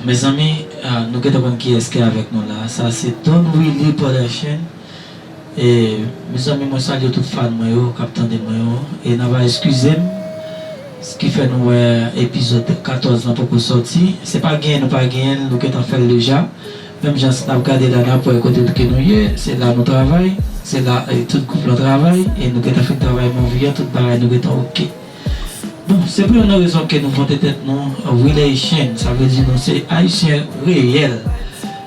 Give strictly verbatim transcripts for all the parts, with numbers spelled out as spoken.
Mezanmi, ah, nou gentan konn kiyès ki avèk nou la. Sa se Don Willy Production. E, mezanmi, mwen salye tout fan mwen yo k ap tande mwen yo. E n ava eskize m, s ki fè nou wè epizòd katòz lan poko sòti. Se pa genyen nou pa genyen l, nou gentan fè l deja. Menm jan si n ap gade la, n ap wè kote ke nou ye, se la nou travay, se la, e, tout gwoup lan travay, e nou gentan fin travay movie an, tout bagay nou gentan oke. Bon, se pou youn nan rezon ke nou vote tèt nou, uh, Willy Haitian, sa vle di nou se Ayisyen reyèl.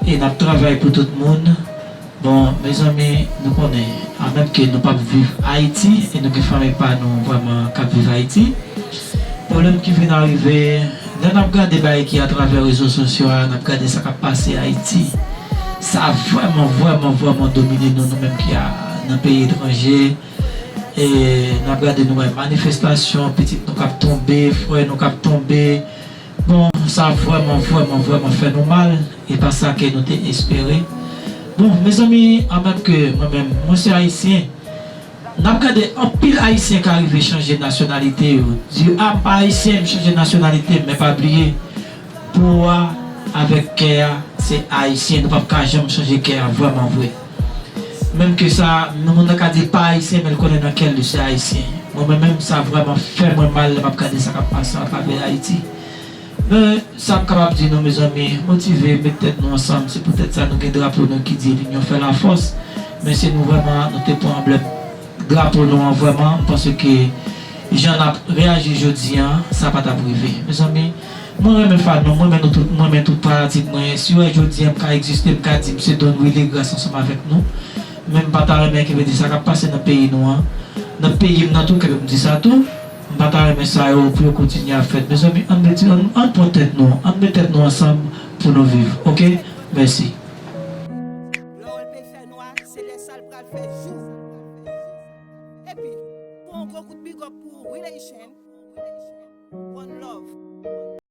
E n ap travay pou tout moun. Bon, mezanmi, nou konnen, anmenm ke nou p ap viv Ayiti, e nou gen fanmi pa nou vrèman k ap viv Ayiti. Pwoblèm ki vin arive, lè n ap gade bagay ki atravè rezo sosyo a, n ap gade sa k ap pase Ayiti. Sa vrèman, vrèman, vrèman domine nou, nou menm ki a, nan peyi etranje. E n ap gade, nou wè manifestasyon, pitit nou k ap tonbe, frè nou k ap tonbe. Bon, sa vrèman, vrèman, vrèman fè nou mal. E pa sa ke nou te espere. Bon, mezanmi, anmenm ke mwen menm, mwen se Ayisyen. N ap gade anpil Ayisyen ka rive chanje nasyonalite yo. Di, a, m pa Ayisyen, m chanje nasyonalite m, men pa bliye, po a avèk kè a, se Ayisyen. Nou p ap ka janm chanje kè a vrèman vre. Menm ke sa, moun nan ka di l pa Ayisyen, men l konnen nan kè l li se Ayisyen. Mwen, mwen menm, sa vrèman fè mwen mal lè m ap gade sa k ap pase atravè Ayiti. Men, sa m kapab di nou, mezanmi, motive, met tèt nou ansanm. Se poutèt sa nou gen drapo nou ki di L'union fait la force. Men se nou vrèman, nou te pran anblèm drapo nou an vrèman. M panse ke jan n ap reyaji jodi a, sa pa t ap rive. Mezanmi, mwen renmen fan nou, mwen renmen nou tout, mwen renmen tout fanatik mwen. Si w wè jodi a m ka egziste, m ka di m se Don Willy gras ansanm avèk nou. Men m pa ta renmen kenbe di sa k ap pase nan peyi nou an. Nan peyi m nan tou, kenbe m di sa tou. M pa ta renmen sa yo pou yo kontinye ap fèt. Mezanmi, ann met, ann, ann pran tèt nou, ann met tèt nou ansanm pou nou viv, oke? Mèsi. Lè w wè l pe fè nwa, se lè sa l pral fè jou. Epi, pou yon gwo kout big up pou Willy Haitian. One love.